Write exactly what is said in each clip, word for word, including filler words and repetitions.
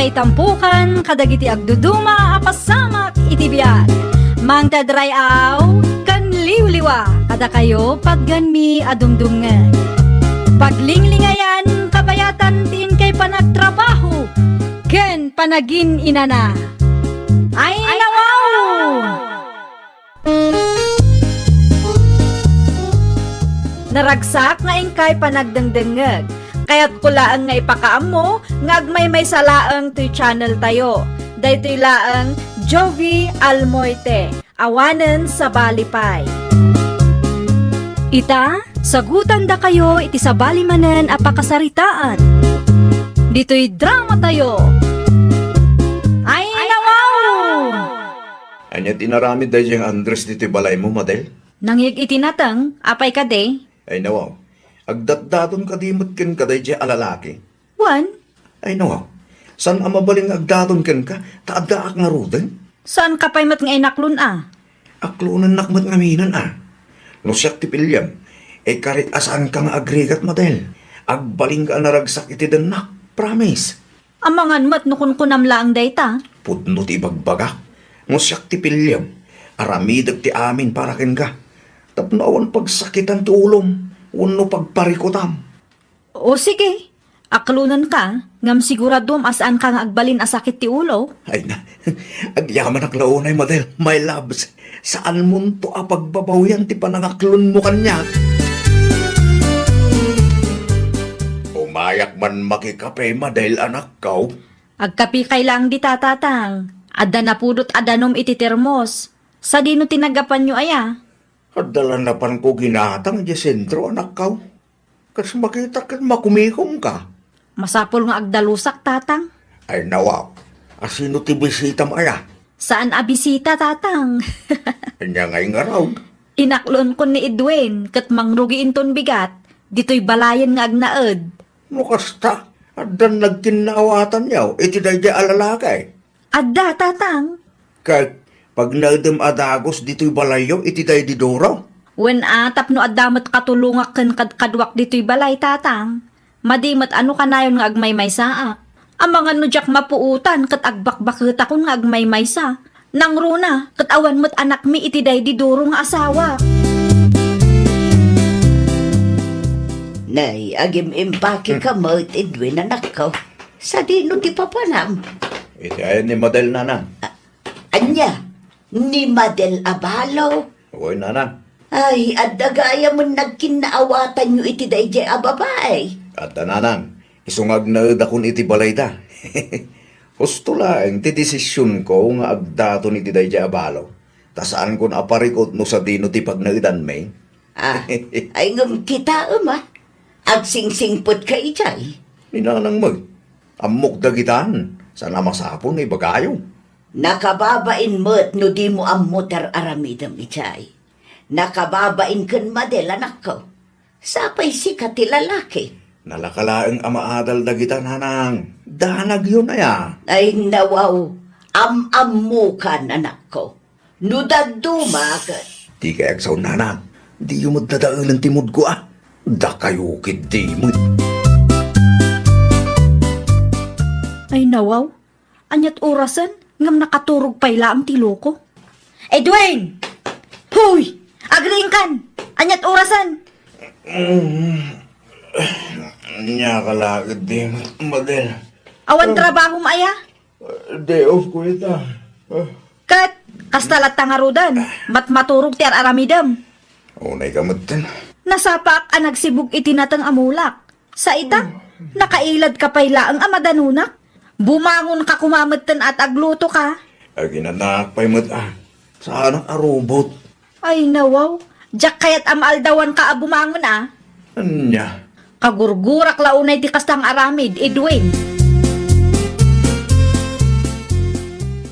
Itampukan kadagiti agduduma a pasamak iti biag. Mangted ray-aw ken liwliwa kadakayo patgenmi a dumdumngeg. Paglinglingayan kabayatan ti inkay panagtrabaho ken panagin-inana. Ay, nawaw! Naragsak nga inkay panagdengdengngeg. Kayatko laeng nga ipakaammo nga agmaymaysa laeng toy channel tayo. Daytoy laeng Jovi Almoite, awanen sabali pay. Ita, sagutandakayo iti sabali manen a pakasaritaan. Ditoy drama tayo. Ay, nawaw! Ania ti inaramid daydiay nga Andres ditoy balaymo, Madel? Nangig iti nateng, apay kadi? Ay, nawaw. Agdatdaton kadi met kenka daydiay a lalaki? Wen. Ay, nawaw. Saan a mabalin nga agdaton kenka, ta addaak ngaruden? Saanka pay met nga inaklon a? Aklonennak met ngamin a. No siak ti piliem, ikarik a saanka nga agrigat, Madel. Agbalinka a naragsak iti dennak. Promise. Amangan met no kunkunam laeng dayta. Pudno ti ibagbagak. No siak ti piliem, aramidek ti amin para kenka. Tapno awan pagsakitan ti ulom, wenno pagparikutam. O sige, aklonenka, ngem siguraduem a saanka nga agbalin a sakit ti ulo. Ay na, agyamanak la unay, Madel, my loves. Saanmonto a pagbabawian ti panangaklonmo kaniak. Umayak man makikape, Madel, anakko. Agkapikay laeng dita, Tatang. Adda napudot a danum iti termos. Sadino ti nagapanyo aya? Adda la napanko ginatang idiay sentro, anakko. Kas makitak ket makumikomka. Masapul nga agdalusak, Tatang. Ay, nawaw. Asino ti bisitam aya? Saan a bisita, Tatang. Ania ngay ngarud? Inaklonkon ni Edwin ket mangrugi inton bigat ditoy balayen nga agnaed. No kasta, addan nagkinnaawatanyo iti daydiay a lalaki? Adda, Tatang. Ket pagnaedem a dagus ditoy balayyo iti daydi Duro? Wen a, tapno adda met katulongak ken kadkaduak ditoy balay, Tatang. Madi met a no kanayon nga agmaymaysaak. Amangan no diak mapuotan ket agbakbaketakon nga agmaymaysa. Nangruna ket awan met anakmi iti daydi Duro nga asawa. Nay, agim-impake ka met, Edwin, anakko. Sadino ti papanam? Iti ayan ni Madel, Nanang. A-, ania? Ni Madel a balo? Wen, Nanang. Ay, adda gayamen nagkinnaawatanyo iti daydiay a babai. Adda, Nanang. Isu nga agnaedakon iti balayda. Husto laeng ti desisionko nga agdaton iti daydiay a balo. Ta saankon a parikut no sadino ti pagnaedanmi. Ah, ay ngem kitaem a. Agsingsingpetka idiay. Ni Nanang met, ammok dagitan, saan a masapul nga ibagayo. Nakababain met no dimo ammo ti ar-aramidem idiay. Nakababain ken Madel, anakko. Sapay sika ti lalaki. Nalaka laeng a maadal dagita, Nanang. Danagyon aya. Ay, nawaw. Am-ammokan, anakko. No dadduma ket. Dikay agsao, Nanang. Diyo met dadaelen ti moodko, a. Dakayo ketdi met. Ay, nawaw. Ania't orasen, ngem nakaturog pay laeng ti loko. Edwin! Huy! Agriingkan! Ania't orasen? Mm. Ania ka la ketdi, Madel? Awan trabahom aya? Day off ko ita. Ah. Ket, kasta latta ngaruden, matmaturog ti ar-aramidem. Unay ka metten. Nasapaak a nagsibug iti nateng a mulak. Sa ita, nakailadka pay laeng a madanunak. Bumangonka koma metten a ta aglutoka. Aginanak pay met a. Saanak a robot. Ay, nawaw. Diak kayat a maaldawanka a bumangon a. Ania? Kagurgurak la unay ti kasta nga aramid, Edwin.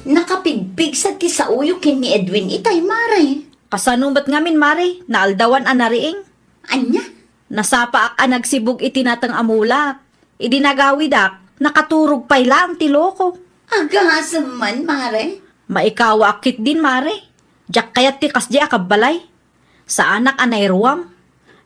Nakapigpigsa ti saoyo ken ni Edwin itay, Mare. Kasano met ngamin, Mare? Naaldawan a nariing. Ania? Nasapaak a nagsibug iti nateng a mulak. Idi nagawidak, nakaturog pay laeng ti loko. Agasem man, Mare. Maikawaak ketdin, Mare. Diak kayat ti kasdi a kabbalay. Saanak a nairuam.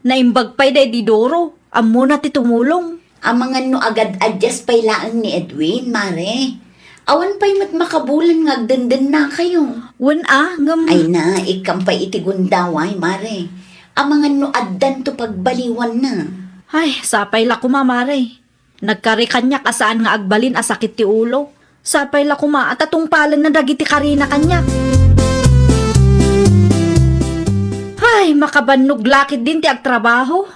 Naimbag pay daydi Doro. Ammona ti tumulong. Amangan no agad-adyas pay laeng ni Edwin, mare. Awan pay met makabulan nga agdendennakayo. Wen a, ngem Ay na, ikkam pay iti gundaway, mare. Amangan no addanto pagbaliwanna. Ay, sapay la koma, mare. Nagkari kaniak a saan nga agbalin a sakit ti ulo. Sapay la koma a tatungpalenna dagiti karina kaniak. Ay, makabannog la ketdin ti agtrabaho.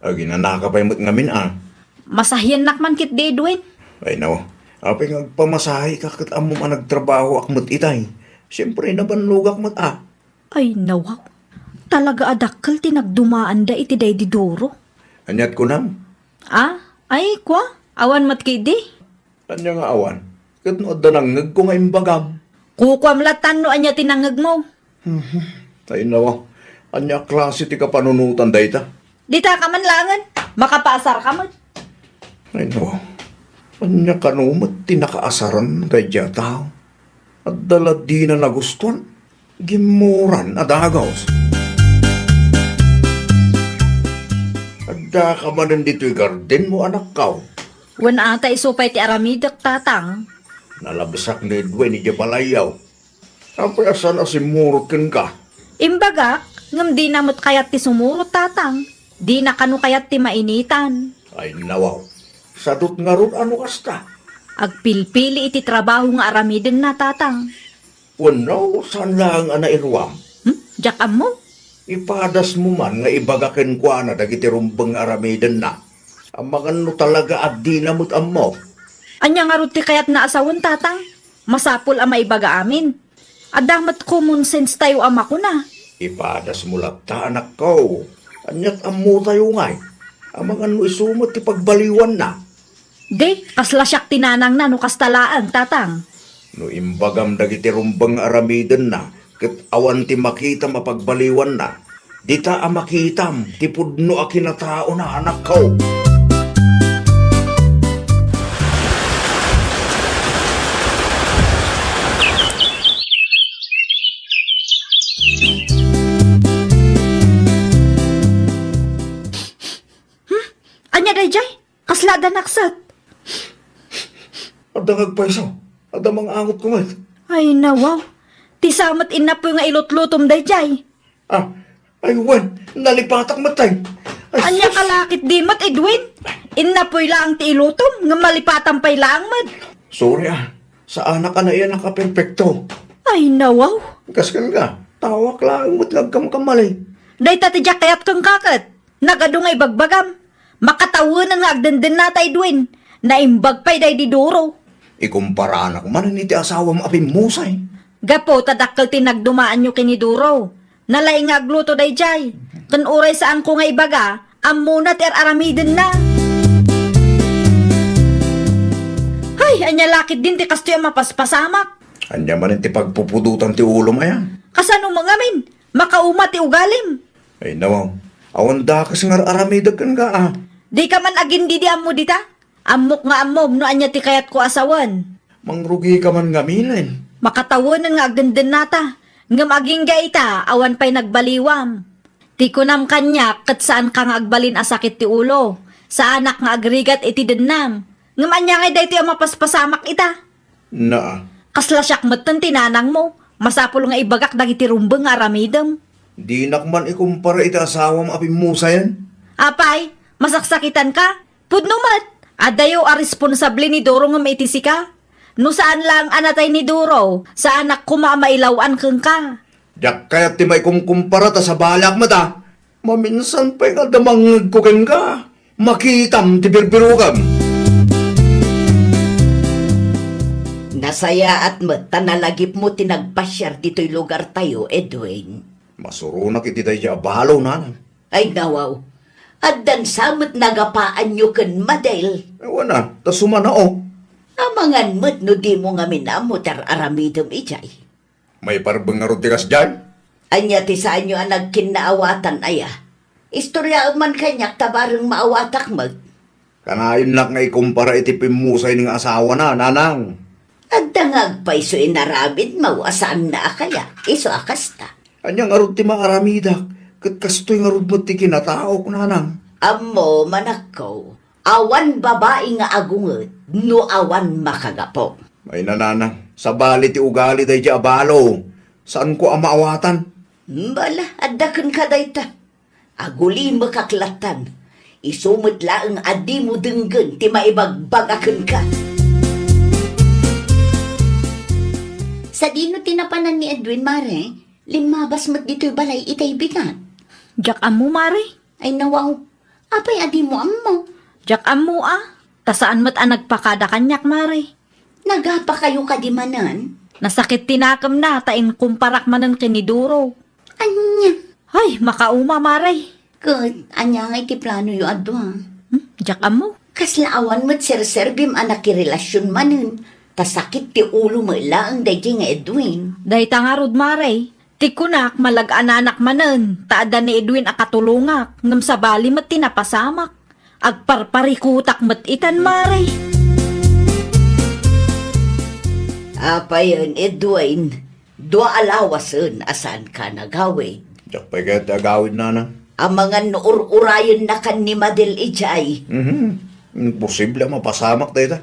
Aginanaka pay met ngamin a. Masahiennak man ketdi, Edwin. Ay, no. Apay nga agpamasahe ka ket ammom a nagtrabahoak met itay. Siempre, nabannogak met a. Ay, nawaw. Talaga a dakkel ti nagdumaanda iti daydi Duro. Aniat kunam? Ah? Ay, kua? Awan met ketdi? Ania nga awan? Ket no adda nangngegko nga imbagam? Kukuam lattan no ania ti nangngegmo. Mhm. Ay, nawa. Ania klase ti kapanunotan dayta? Dita ka man laengen. Makapaasar ka met. Ay, nawa. Ania kano met ti nakaasaran daydi a tao? Adda la dina nagustuan. Gimmuran a dagus. Addaka manen ditoy gardenmo, anakko? Wen a, ta isu pay ti aramidek, tatang. Nalabsak ni Edwin idiay balayyo. Apay a saan a simmurot kenka? Imbagak, ngem dina met kayat ti sumurot, tatang. Dina kano kayat ti mainitan. Ay, nawaw. Sadut ngarud a no kasta. Agpilpili iti trabaho nga aramidenna, tatang. Wenno, saan laeng a nairuam? Hmm? Diak ammo? Ipadasmo man nga ibaga kenkuana dagiti rumbeng nga aramidenna. Amangan no talaga a dina met ammo. Ania ngarud ti kayatna a sawen, tatang? Masapul a maibaga amin. Adda met common sense tayo a makuna. Ipadasmo latta, anakko. Aniat ammotayo ngay? Amangan no isu met ti pagbaliwanna. Di, kasla siak ti nanangna no kasta laeng, tatang. No imbagam dagiti rumbeng nga aramidenna, ket awan ti makitam a pagbaliwanna, dita a makitam ti pudno a kinataona, anakko. Hmm? Ania daydiay? Kasla adda nakset? Adda nga agpayso. Adda mangangot ko met. Ay, nawaw. Ti sa met innapoy nga ilutlutom daydiay. Ah, ay, wen, nalipatak met, tay. Ay, ania sus. Ka la ketdi met, Edwin? Innapoy laeng ti ilutom, ngem malipatam pay laeng met. Sorry, ah. Saanak a naiyanak a perpekto. Ay, nawaw. Kas kenka, taoak laeng met nga agkamkamali. Dayta ti diak kayat kenka ket. Nagadu nga ibagbagam. Makatawenen nga agdendennata, Edwin. Naimbag pay daydi Duro. Ikumparanak manen iti asawam a pimmusay. Gapu ta dakkel ti nagdumaanyo ken ni Duro. Nalaing nga agluto daydiay. Ken uray saanko nga ibaga, ammona ti ar-aramidenna. Hay, ania la ketdin ti kastoy a mapaspasamak? Ania manen ti pagpupudotan ti ulom aya? Kasano met ngamin? Makauma ti ugalim. Ay, nawaw. Awan dakes nga ar-aramidek kenka, a. Dika man agindidi ammo dita? Ammok nga ammom no ania ti kayatko a sawen. Mangrugika man ngaminen. Makatawenen nga agdendennata. Ngem agingga ita, awan pay nagbaliwam. Ti kunam kaniak, ket saanka nga agbalin a sakit ti ulo. Saanak nga agrigat iti dennam. Ngem ania ngay daytoy a mapaspasamak ita? Naa. Kasla siak metten ti nanangmo. Masapul nga ibagak dagiti rumbeng nga aramidem. Dinak man ikumpara iti asawam a pimmusayen. Apay, masaksakitanka? Pudno met, adayo a responsable ni Duro ngem iti sika. No saan laeng a natay ni Duro, saanak koma a mailaw-an kenka. Diak kayat ti maikumkumpara ta sabaliak met a. Maminsan pay nga adda mangngegko kenka. Makitam ti birbirokam. Nasayaat met ta nalagipmo ti nagpasiar ditoy lugartayo, Edwin. Masuronak iti daydiay a balo, nanang. Ay, nawaw. Addan sa met nagapaanyo ken Madel. Awan a, ta sumanao. Amangan met no dimo ngamin ammo ti ar-aramidem idiay. Maiparbeng ngarud ti kasdiay? Ania ti saanyo a nagkinnaawatan aya? Istoryaem man kaniak ta bareng maawatak met. Kanayon nak nga ikumpara iti pimmusay ni nga asawana, nanang. Adda nga agpayso inaramidmo a saanna a kayat, isu a kasta. Ania ngarud ti maaramidak, ket kastoy ngarud met ti kinataok, nanang. Ammo, manakko, Awan babai nga agunget no awan makagapu. Ay, nanang, sabali ti ugali daydi a balo. Saanko a maawatan. Bala, adda kenka dayta. Agulimekak lattan. Isu met laeng a dimo denggen ti maibagbagak kenka. Sadino ti napanan ni Edwin, mare? Limmabas met ditoy balay itay bigat. Diak ammo, mare. Ay, nawaw. Apay a dimo ammo? Diak ammo a. Ta saan met a nagpakada kaniak, mare. Nagapakayo kadi manen? Nasakit ti nakemna ta inkumparak manen ken ni Duro. Ania? Ay, makauma, mare. Ket ania ngay ti planoyo a dua? Hmm? Diak ammo. Kasla awan met serserbim a nakirelasion manen, ta sakit ti ulo met laeng daydi nga Edwin. Dayta ngarud, mare. Ti kunak, malagananak manen, ta adda ni Edwin a katulongak, ngem sabali met ti napasamak. Agparparikutak met itan, mare. Apayen, Edwin, dua a lawasen a saanka nagawid. Diak pay kayat ti agawid, nanang. Amangan no ur-urayennakan ni Madel idiay. Mhm. Imposible a mapasamak dayta.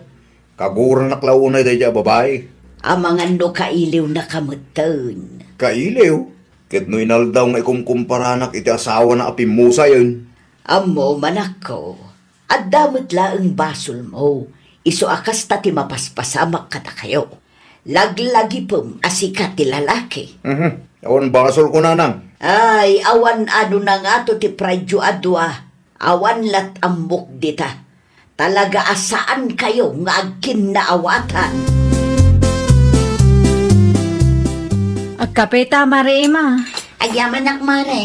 Kaguranak la unay daydiay a babai. Amangan no kailiwnaka metten. Kailiw? Ket no inaldaw nga ikumkumparanak iti asawana a pimmusayen? Ammom, anakko, adda met laeng basolmo, isu a kasta ti mapaspasamak kadakayo. Laglagipem a sika ti lalaki. Mhm. Awan basolko, nanang. Ay, awan ano na ngato ti prideyo a dua. Awan lat ammok dita. Talaga a saankayo nga agkinnaawatan. Agkape ta, Mare Emma. Agyamanak, Mare.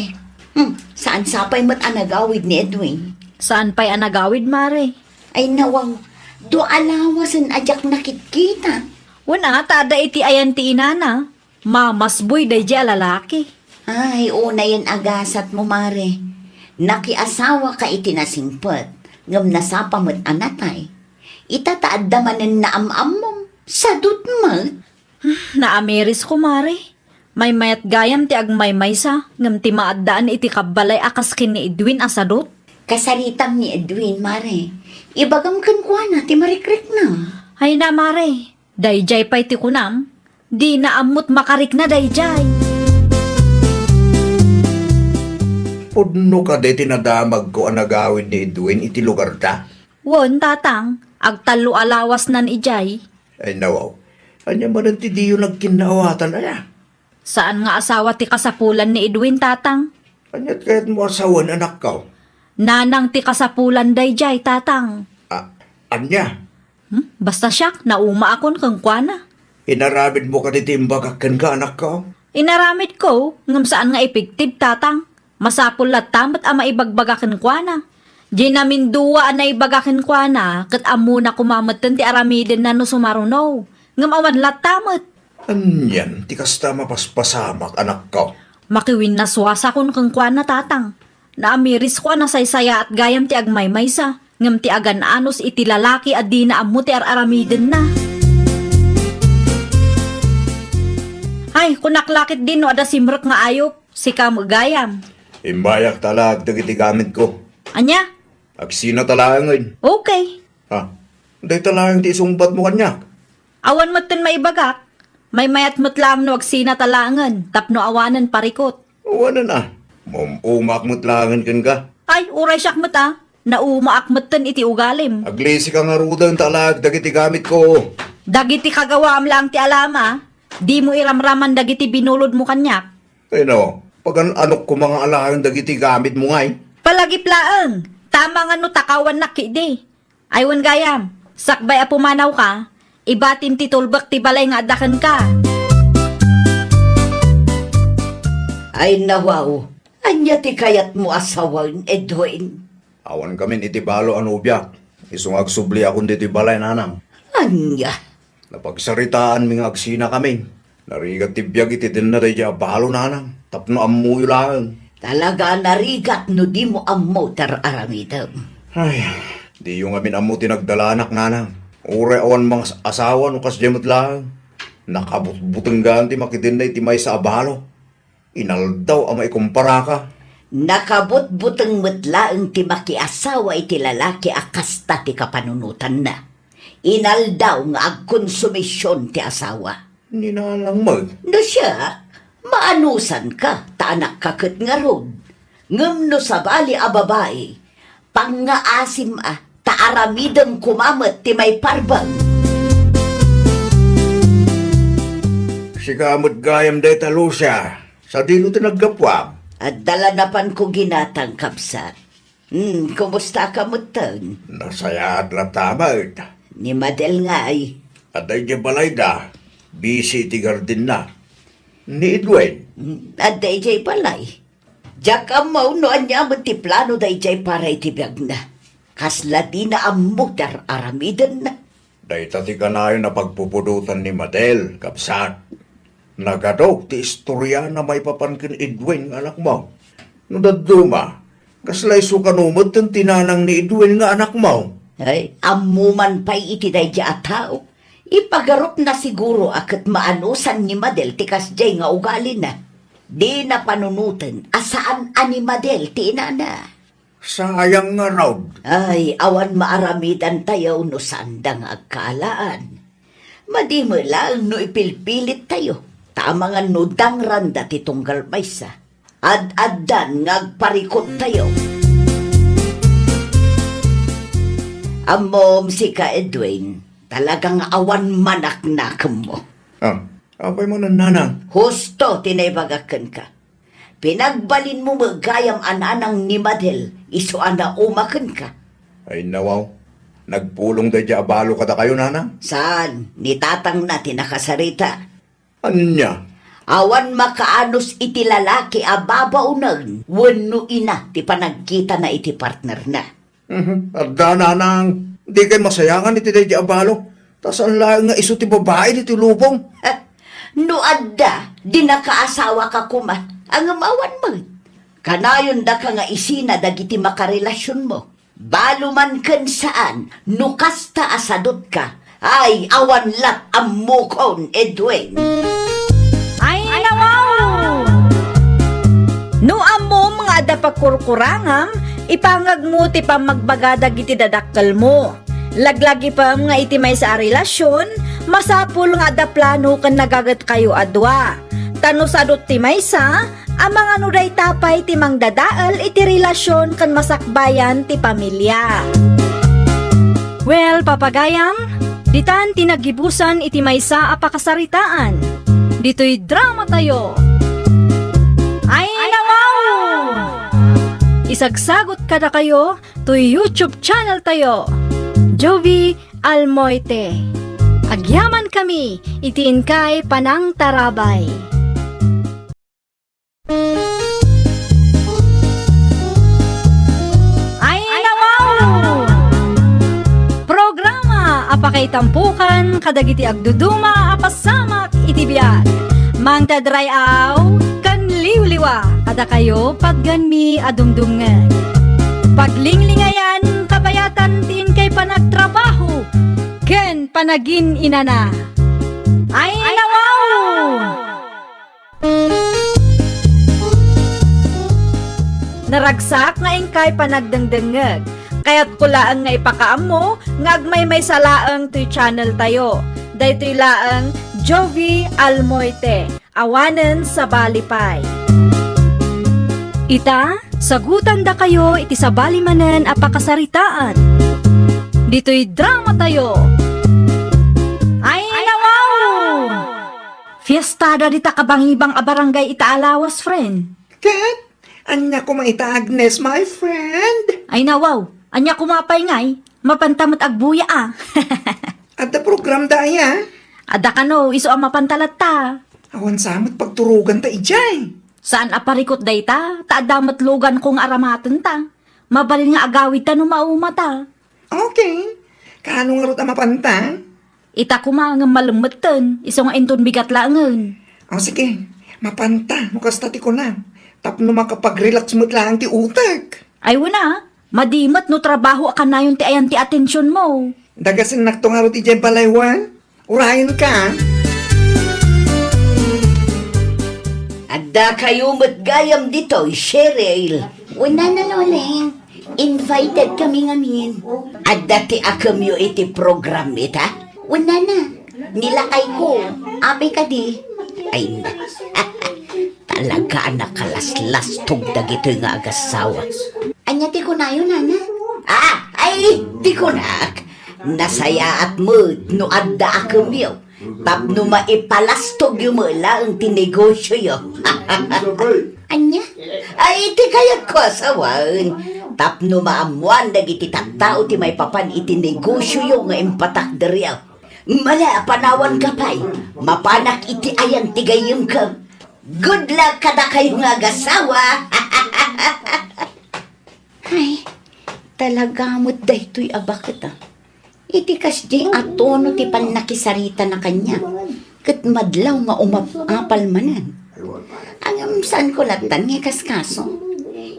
Hmm, saan sapay met a nagawid ni Edwin? Saan pay a nagawid, Mare? Ay, nawaw. Dua a lawasen a diak nakitkita. Wen a, ta adda iti ayan ti inana. Mamasboy daydiay a lalaki. Ay, unayen a gasatmo, Mare. Nakiasawaka iti nasingpet, ngem nasapa met a natay. Ita ta adda manen naam-ammom, sadut met. Hmm, naamirisko, Mare. Maymayat gayam ti agmaymaysa, ngem ti maaddaan iti kabbalay a kas ken ni Edwin a sadut. Kasaritam ni Edwin, Mare. Ibagam kenkuana ti marikrikna. Ay na, Mare. Daydiay pay ti kunam, dina ammot makarikna daydiay. Pudno kadi ti nadamagko a nagawid ni Edwin iti lugarda? Wen, tatang, agtallo a lawasnan idiay. Ay, nawaw. Ania manen ti diyo nagkinnaawatan, aya? Saan nga asawa ti kasapulan ni Edwin, tatang. Aniat kayatmo a sawen, anakko? Nanang ti kasapulan daydiay, tatang. A-, ania? Hmm? Basta siak, naumaakon kenkuana. Inaramidmo kadi ti imbagak kenka, anakko? Inaramidko, ngem saan nga epektibo, tatang. Masapul latta met a maibagbaga kenkuana. Diay namindua a naibaga kenkuana, ket ammona koma metten ti aramidenna no sumaruno. Ngem awan latta met. Anian ti kasta a mapaspasamak, anakko? Makiwinnaswasakon kenkuana, tatang. Naamirisko a nasaysayaat gayam ti agmaymaysa, ngem ti agan-anos iti lalaki a dina ammo ti ar-aramidenna. Ay, kunak la ketdi no adda simrek nga ayup, sika met gayam. Immayak ta alaek dagiti gamitko. Ania? Agsinata laengen. Okay. Ha? Dayta laeng ti isungbatmo kaniak? Awan metten maibagak. Maymayat met laeng no agsinata laengen tapno awanen parikut. Awanen a. Maum-umaak met laengen kenka. Ay, uray siak met a. Naumaak metten iti ugalim. Aglisika ngaruden ta alaek dagiti gamitko. Dagiti kagawaam laeng ti alam a. Dimo iramraman dagiti binulodmo kaniak. Ay no, pagan-anok koma nga alaen dagiti gamitmo ngay? Palagip laeng. Tama nga no takawannak ketdi. Ay wen gayam, sakbay a pumanawka, ibatim ti tulbek ti balay nga adda kenka. Ay, nawaw, ania ti kayatmo a sawen, Edwin? Awan kamin iti balo a nobiak. Isu nga agsubliakon ditoy balay, nanang. Ania? Napagsaritaanmi nga agsinakamin. Narigat ti biag iti denna daydiay a balo, nanang, tapno ammoyo laeng. Talaga a narigat no dimo ammo ti ar-aramidem. Ay, diyo ngamin ammo ti nagdalanak, nanang. Uray awan mangas-asawa no kasdiay met laeng. Nakabutbutenggan ti makidenna iti maysa a balo. Inaldaw a maikumparaka. Nakabutbuteng met laeng ti makiasawa iti lalaki a kasta ti kapanunotanna. Inaldaw nga agkonsumision ti asawa. Ni Nanang met. No siak, maanusanka, ta anakka ket ngarud. Ngem no sabali a babai, pangngaasim a, ta aramidem koma met ti maiparbeng. Sika met gayam dayta, Lucia, sadino ti naggapuam? Adda la napanko ginatang, kabsat. Hmm, kumusta ka metten? Nasayaat latta met. Ni Madel ngay? Adda idiay balayda. Busy iti gardenna. Ni Edwin? Hmm, adda idiay balay. Diak ammo no ania met ti plano daydiay para iti biagna. Kasla dina ammo ti ar-aramidenna. Dayta ti kanayon a pagpupudotan ni Madel, kabsat. Nagadok ti istoriana maipapan ken Edwin nga anakmo. No dadduma, kasla isu kano metten ti nanang ni Edwin nga anakmo? Ay, ammo man pay iti daydiay a tao. Ipagarupna siguro a ket maanusan ni Madel ti kasdiay nga ugalina. Dina panunoten a saan a ni Madel ti inana. Sayang ngarud. Ay, awan maaramidantayo no saanda nga agkaalaan. Madi met laeng no ipilpilittayo, ta amangan no dangranda ti tunggal maysa. Ad-addan nga agparikuttayo. Ammom, sika, Edwin, talaga nga awan manaknakemmo. Ah, apay manen, nanang? Husto ti naibagak kenka. Pinagbalinmo met gayam a nanang ni Madel isu a nauma kenka. Ay, nawaw. Nagpulong daydiay a balo kadakayo, nanang? Saan, ni tatangna ti nakasarita. Ania? Awan makaanus iti lalaki a babaonen wenno ina ti panagkitana iti partnerna. Mhm. Adda, nanang, dikay masayangan iti daydiay a balo. Ta saan laeng nga isu ti babai ditoy lubong. No adda, di nakaasawaka koma. Ngem awan met. Kanayon daka nga isina dagiti makarelasionmo. Balo man ken saan, no kasta a sadutka, ay, awan lat ammokon, Edwin. Ay, nawaw! No ammom nga adda pakurkurangam, ipangagmo ti pammagbaga dagiti dadakkelmo. Laglagipem nga iti maysa a relasion, masapul nga adda plano ken nagagetkayo a dua. Ta no sadut ti maysa, amangan no dayta pay ti mangdadael iti relasion ken masakbayan ti pamilia. Well, papagayam, ditan ti naggibusan iti maysa a pakasaritaan. Ditoy dramatayo. Ay, nawaw! Isagsagot kadakayo toy YouTube channel tayo, Jovie Almoite. Agyamankami iti inkay panangtarabay. Ay, nawaw! Programa a pakaitampokan kadagiti agduduma a pasamak iti biag. Mangted ray-aw ken liwliwa kadakayo patgenmi a dumdumngeg. Paglinglingayan kabayatan ti inkay panagtrabaho ken panagin-inana. Ay, nawaw! Naragsak nga inkay panagdengdengngeg. Kayatko laeng nga ipakaammo nga agmaymaysa laeng toy channel tayo. Daytoy laeng Jovie Almoite, awanen sabali pay. Ita, sagutandakayo iti sabali manen a pakasaritaan. Ditoy dramatayo. Ay, nawaw! Fiestada dita kabangibang a barangay ita a lawas, friend. Ket, ania koma ita, Agnes, my friend? Ay, nawaw, ania koma pay ngay? Mapanta met agbuya a. Adda program da aya? Adda kano, isu a mapanta latta. Awan sa met pagturoganta idiay. Saan a parikut dayta, ta adda met luganko nga aramatenta. Mabalin nga agawidta no maumata. Okay. Kaano ngarud a mapanta? Ita koma ngem malemmetten, isu nga inton bigat laengen. O sige, mapanta no kasta ti kunam, tapno makapag-relax met laeng ti utek. Ay, wen a, madi met no trabaho a kanayon ti ayan ti atensionmo. Dagasennak to ngarud idiay balay, wen? Urayenka. Adda kayo met gayam ditoy, Cheryl. Wen, Nana Loleng. Invited kami ngamin. Adda ti akemyo iti program ita? Wen, Nana. Ni lakayko. Apay kadi? Ay, na. Talaga a nakalaslastog dagitoy nga agasawa. Ania ti kunayo, Nana? Ah, ay, ti kunak. Nasayaat met no adda akemyo. Tapno maipalastogyo met laeng ti negosioyo. Ania? Ay, iti kayatko a sawen. Tapno maammoan dagiti tattao ti maipapan iti negosioyo nga impatakderyo. Mala, panawanka pay. Mapanak iti ayan ti gayyemko. Good luck kadakayo nga agasawa. Ay, talaga met daytoy a baket, a. Iti kasdiay a tono ti pannakisaritana kaniak, ket madlaw nga umap-apal manen. Ngem saanko lattan nga ikaskaso.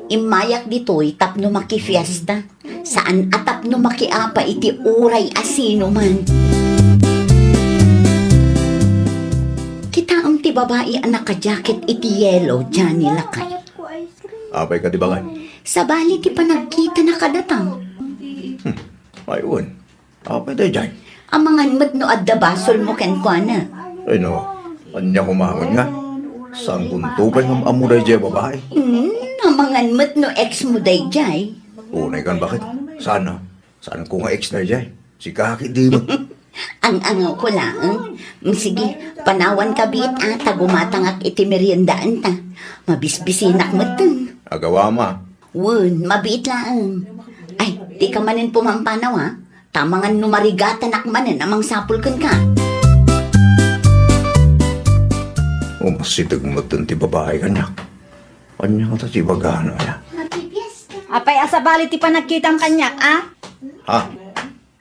Immayak ditoy tapno makifiesta, saan a tapno makiapa iti uray a sinoman. Kitaem ti babai a nakajaket iti yellow, Johnny, lakay. Apay kadi, baket? Sabali ti panagkitana kadata. Hmm. Ay, wen. Apay daydiay? Amangan met no adda basolmo kenkuana. Ay, no. Ania koma nga? Saankonto pay nga ammo daydiay a babai? Hmm, amangan met no ex mo daydiay. Unay kan, baket? Saan a? Saanko nga ex daydiay? Sika ketdi met. Ang-angawko laeng. Mm, sige, panawanka biit a, ta gumatangak iti meriendaanta. Mabisbisinak metten. Agawam a. Wen, mabiit laeng. Ay, dika manen pumampanaw, a. Ta amangan no marigatanak manen a mangsapul kenka. Umasideg metten ti babai kaniak. Ania ngata ti ibagana, aya? Apay a sabali ti panagkitam kaniak, a? Ha?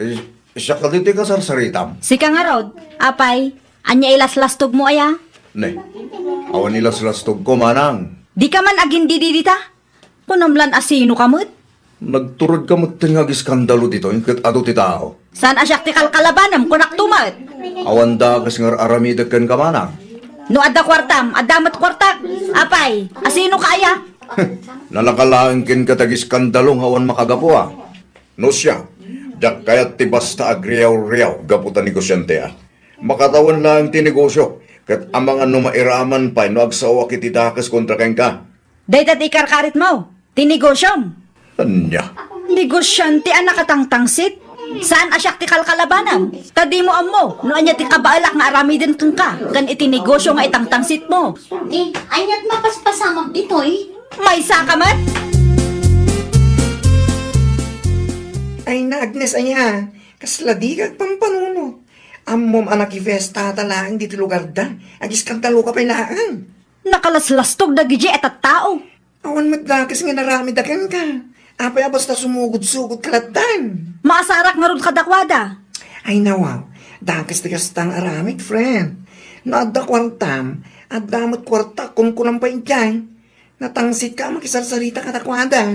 Is-, siak kadi ti kasarsaritam? Sika ngarud, apay, ania ilaslastogmo aya? Ne, awan ilaslastogko, manang. Dika man agindidi dita? Kunam lan a sinoka met? Nagturodka metten nga agiskandalo ditoy, ket adu ti tao. Saan a siak ti kalkalabanem, kunakto met. Awan dakes nga ar-aramidek kenka, manang. No adda kuartam, adda met kuartak. Apay, a sinoka aya? Nalaka laeng kenka ti agiskandalo nga awan makagapu, a. No siak, diak kayat ti basta agriaw-riaw gapu ta negosiante, a. Makatawen laeng ti negosio, ket amangan no mairaman pay no agsaoak iti dakes kontra kenka. Dayta ti ikarkaritmo, ti negosiom. Ania? Negosiante a nakatangtangsit? Saan a siak ti kalkalabanem? Ta dimo ammo no ania ti kabaelak nga aramiden kenka ken iti negosio nga itangtangsitmo. Eh, aniat mapaspasamak ditoy? Maysaka met? Ay na, Agnes, aya, kasla dika agpampanunot. Ammom a nakifiestata laeng ditoy lugarda. Agiskandaloka pay laeng. Nakalaslastog dagidiay a tattao. Awan met dakes nga inaramidda kenka. Apay a basta sumugod-sugodka lattan? Maasarak ngarud kadakuada. Ay, nawaw. Dakes ti kasta nga aramid, friend. No adda kuartam, adda met kuartak, kunkunam pay idiay. Natangsitka a makisarsarita kadakuada.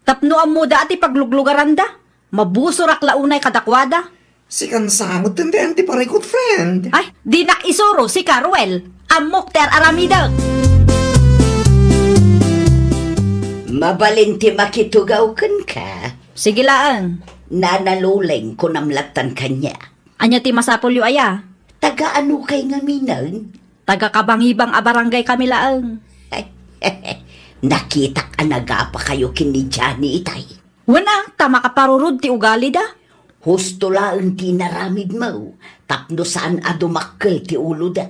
Tapno ammoda a ti pagluglugaranda, mabusorak la unay kadakuada. Sikan sa met ti antiparikut, friend. Ay, dinak isuro, sika, Ruel. Ammok ti ar-aramidek. Mabalin ti makitugaw kenka. Sige laeng. Nana Loleng, kunam lattan kaniak. Ania ti masapulyo aya? Taga-anokay ngaminen? Taga-Kabangibang a barangay kami laeng. Nakitak a nagapakayo ken ni Johnny itay. Wen a, ta makaparurod ti ugalida. Husto laeng ti inaramidmo tapno saan a dumakkel ti uloda.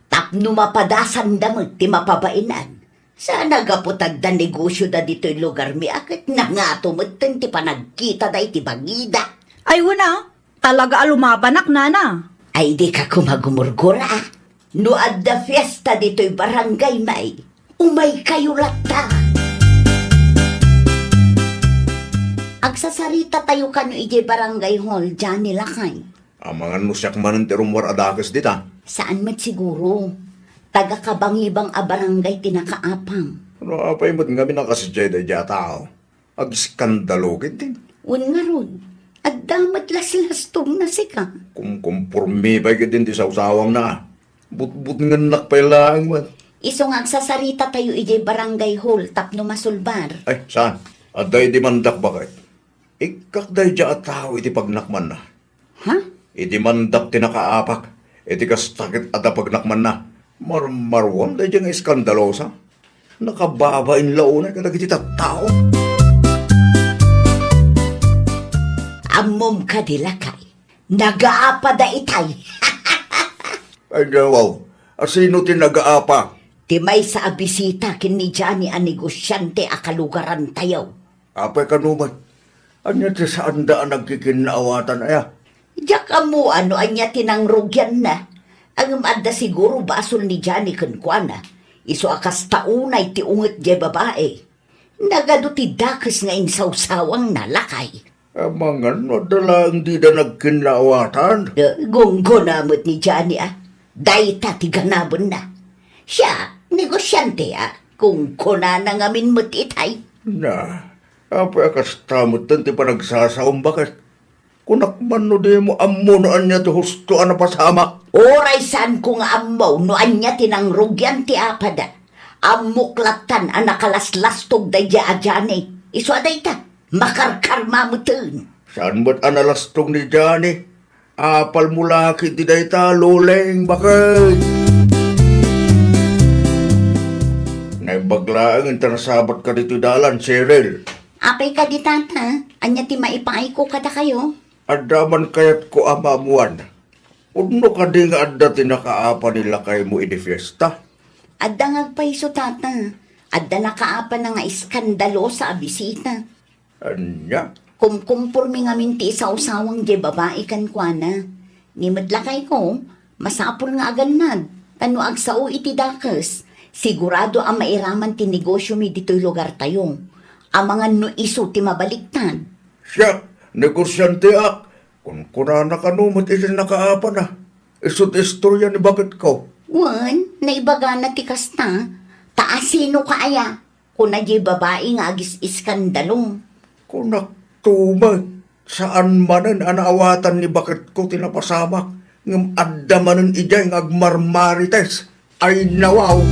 Tapno mapadasanda met ti mapabaenan. Saan a gapu ta adda negosioda ditoy lugarmi a ket nangato metten ti panagkitada iti bangida. Ay, wen a, talaga a lumabanak, nana. Ay, dika koma gumurgura. No adda fiesta ditoy barangay, may, umaykayo latta. Agsasaritatayo kano idiay barangay hall, Johnny, lakay. Amangan no siak manen ti rummuar a dakes dita. Saan met siguro. Taga-Kabangibang a barangay ti nakaapam. No apay met ngamin a kasdiay daydiay a tao? Agiskandalo ketdin. Wen ngarud, adda met laslastogna sika. Kumkumpormi pay ketdin ti sawsawangna. Butbutngennak pay laeng met. Isu nga agsasaritatayo idiay barangay hall tapno masulbar. Ay, saan? Adda idimandak baket. Ikkak daydiay a tao iti pagnakmanna. Ha? Idimandak ti nakaapak iti kasta ket adda pagnakmanna. Marmaruam daydiay nga eskandalosa. Nakababain la unay kadagiti tattao. Ammom kadi, lakay, nagaapada itay. Ay, nawaw. Asino ti nagaapa? Ti maysa a bisita ken ni Johnny a negosiante a kalugarantayo. Apay kano met? Ania ti saanda a nagkikinnaawatan aya? Diak ammoan no ania ti nangrugianna. Ngem adda siguro basol ni Johnny kenkuana. Isu a kasta unay ti unget diay babai. Nagadu ti dakes nga insawsawangna, lakay. Amangan no adda laeng dida nagkinnaawatan. Eh, gunggona met ni Johnny, a. Dayta ti ganabenna. Siak, negosiante, a. Kunkunana ngamin met itay. Na, apay a kasta metten ti panagsasaom, baket? Kunak man no dimo ammo no ania ti husto a napasamak. Uray saanko nga ammo no ania ti nangrugian ti apada. Ammok lattan a nakalaslastog daydiay a Johnny. Isu a dayta, makarkarma metten. Saan met a nalastog ni Johnny? Apalmo la ketdi dayta, Loleng, baket. Naimbag laeng inta nasabatka ditoy dalan, Cheryl. Apay kadi, tata? Ania ti maipaayko kadakayo? Adda man kayatko a maammoan. Pudno kadi nga adda ti nakaapa ni lakaymo idi fiesta? Adda nga agpayso, tata. Adda nakaapana nga eskandalosa a bisita. Ania? Kumkumpormi ngamin ti isawsawang diay babai kenkuana. Ni met lakayko, masapul nga agannad, ta no agsao iti dakes, sigurado a mairaman ti negosiomi ditoy lugartayo. Amangan no isu ti mabaliktad. Siak, negosianteak. Kunkunana kano met iti nakaapana. Isu ti istoria ni baketko. Wen, naibagana ti kasta. Ta asinoka aya? Kuna diay babai nga agis-iskandalo. Kunakto met, saan manen a naawatan ni baketko ti napasamak, ngem adda manen idiay nga agmarmarites. Ay, nawaw!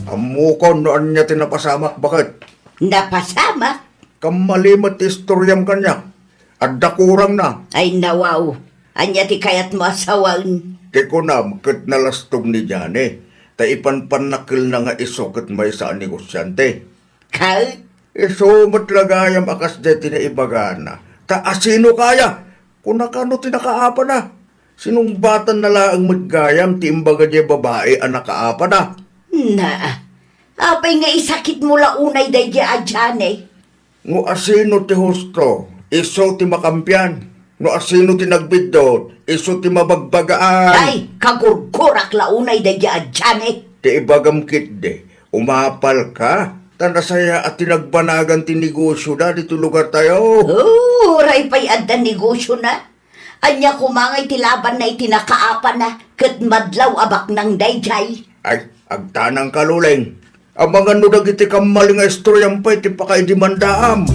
Ammokon no ania ti napasamak, baket. Napasamak? Kammali met ti istoriam kaniak. Adda kurangna. Ay, nawaw. Ania ti kayatmo a sawen? Ti kunam ket nalastog ni Johnny, ta ipanpannakkelna nga isu ket maysa a negosiante. Ket? Isu met la gayam a kasdiay ti naibagana. Ta asinoka aya? Kuna kano ti nakaapana? Sinungbatanna laeng met gayam ti imbaga diay babai a nakaapana. Na, apay nga isakitmo la unay daydiay a Johnny? No asino ti husto, isu ti makampian. No asino ti nagbiddut, isu ti mabagbagaan. Ay, kagurgurak la unay daydiay a Johnny. Ti ibagam ketdi, umapalka, ta nasayaat ti nagbanagan ti negosioda ditoy lugartayo. Oh, uray pay adda negosiona. Ania koma ngay ti labanna iti nakaapana ket madlaw a baknang daydiay? Ay, agtanangka, Loleng. Amangan no dagiti kammali nga istoriam pay ti pakaidemandaam.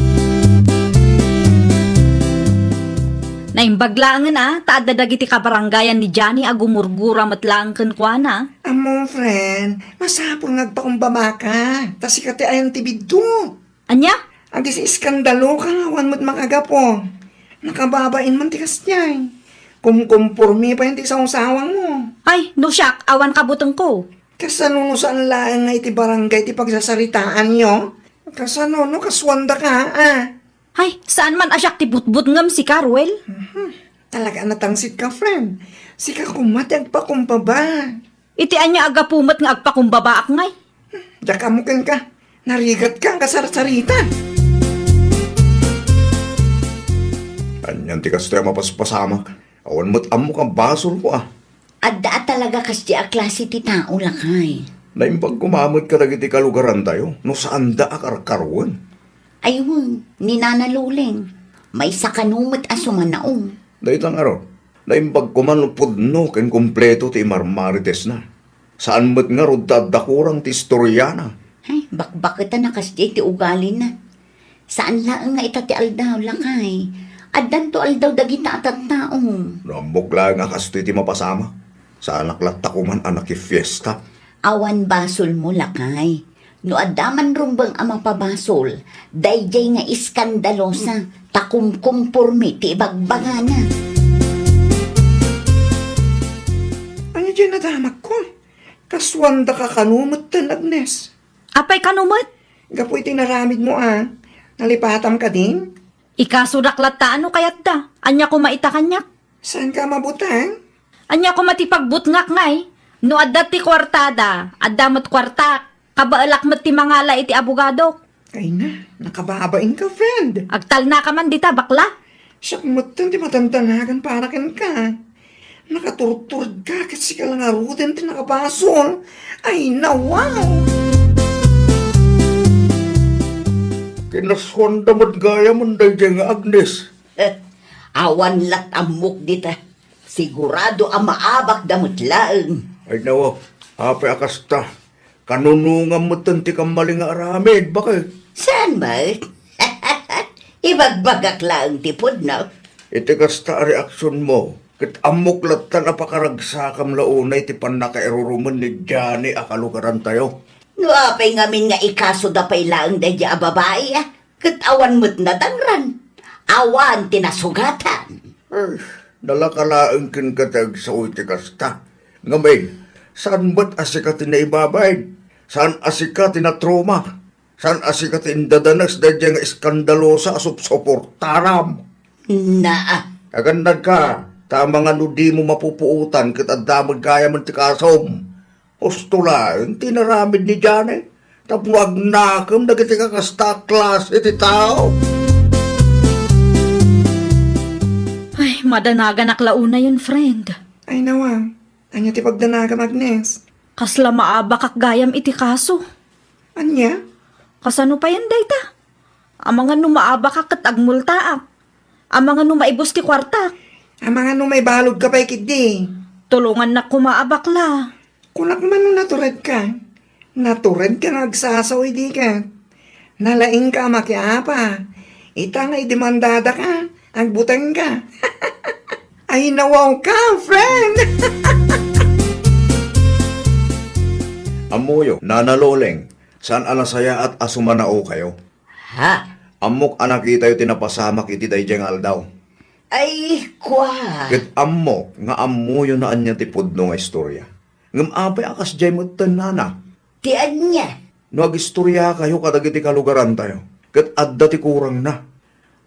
Naimbag laengen a, ta adda dagiti kabarangayan ni Johnny a gumurgura met laeng kenkuana. Ammo, friend, masapul nga agpakumbabaka, ta sika ti ayan ti biddut. Ania? Agis-iskandaloka nga awan met makagapu. Nakababain man ti kasdiay. Kumkumpormi pay ti sawsawangmo. Ay, no siak, awan kabutengko. Kasano no saan laeng nga iti barangay ti pagsasaritaanyo? Kasano no kasuandaka, a? Ay, saan man a siak ti butbut ngem sika, Ruel? Mhm. Talaga a natangsit ka, friend. Sika koma ti agpakumbaba. Iti ania a gapu met nga agpakumbabaak ngay? Diak ammo kenka. Narigatka a kasarsarita. Anian ti kastoy a mapaspasamak? Awan met ammok a basolko a. Adda a talaga kasdi a klase ti tao, lakay. Naimbag koma met kadagiti kalugarantayo no saanda a karkaruen. Ay wen, ni Nana Loleng, maysa kano met a sumanaom. Dayta ngarud, naimbag koma no pudno ken kompleto ti imarmaritesna. Saan met ngarud ta adda kurang ti istoriana. Ay, bakbaketan a kasdiay ti ugalina. Saan laeng nga ita ti aldaw, lakay. Addanto aldaw dagita a tattaom. No ammok laeng a kastoy ti mapasamak. Saanak latta koman a nakifiesta. Awan basolmo, lakay. No adda man rumbeng a mapabasol, daydiay nga iskandalosa, ta kumkumpormi ti ibagbagana. Ania diay nadamagko? Kasuandaka kano metten, Agnes? Apay kano met? Gapu iti naramidmo a, nalipatam kadin? Ikasodak latta no kayatda. Ania koma ita kaniak? Saanka a mabuteng? Ania koma ti pagbutngak ngay? No adda ti kuartada, adda met kuartak. Kabaelak met ti mangala iti abogadok. Ay na, nakababainka, friend. Agtalnaka man dita, bakla. Siak metten ti madandanagan para kenka. Nakaturturedka ket sika la ngaruden ti nakabasol. Ay na, wow! Kinasuanda met gayam daydiay nga Agnes. Eh, awan lat ammok dita. Sigurado a maabakda met laeng. Ay nawa, apay a kasta? Kanunongam metten ti kammali nga aramid, bakit? Saan met? Ibagbagak laeng ti pudno. Iti kasta a reaksionmo, ket ammok latta a pakaragsakam la unay ti pannakairurumen ni Johnny a kalugarantayo. No apay ngamin nga ikasoda pay laeng daydiay a babai, a? Ket awan met nadangran. Awan ti nasugatan. Ay, nalaka laeng kenka ti agsao iti kasta. Ngamin, saan met a sika ti naibabain? Saan a sika ti natroma? Saan a sika ti indadanes daydiay nga iskandalosa a supsuportaram? Naa. Agannadka, ta amangan no dimo mapupuotan ket adda met gayamen ti kasom. Husto laeng ti inaramid ni Johnny tapno agnakem dagiti kakasta a klase ti tao. Ay, madanaganak la unayen, friend. Ay, nawa, ania ti pagdanagam, Agnes? Kasla maabakak gayam iti kaso. Ania? Kasano payen dayta? Amangan no maabakak ket agmultaak. Amangan no maibus ti kuartak. Amangan no maibaludka pay ketdi. Tulongannak koma a bakla. Kunak man no naturedka. Naturedka nga agsasao idi ket. Nalaingka a makiapa. Ita nga idemandadaka, agbutengka. Ay, nawawka, friend! Ammoyo, Nana Loleng, saan a nasayaat a sumanaokayo? Ha? Ammok a nakitayo ti napasamak iti daydiay nga aldaw. Ay, kua. Ket ammok nga ammoyo no ania ti pudno nga istorya. Ngem apay a kasdiay metten, nana? Ti ania? No agistoriakayo kadagiti kalugarantayo, ket adda ti kurangna.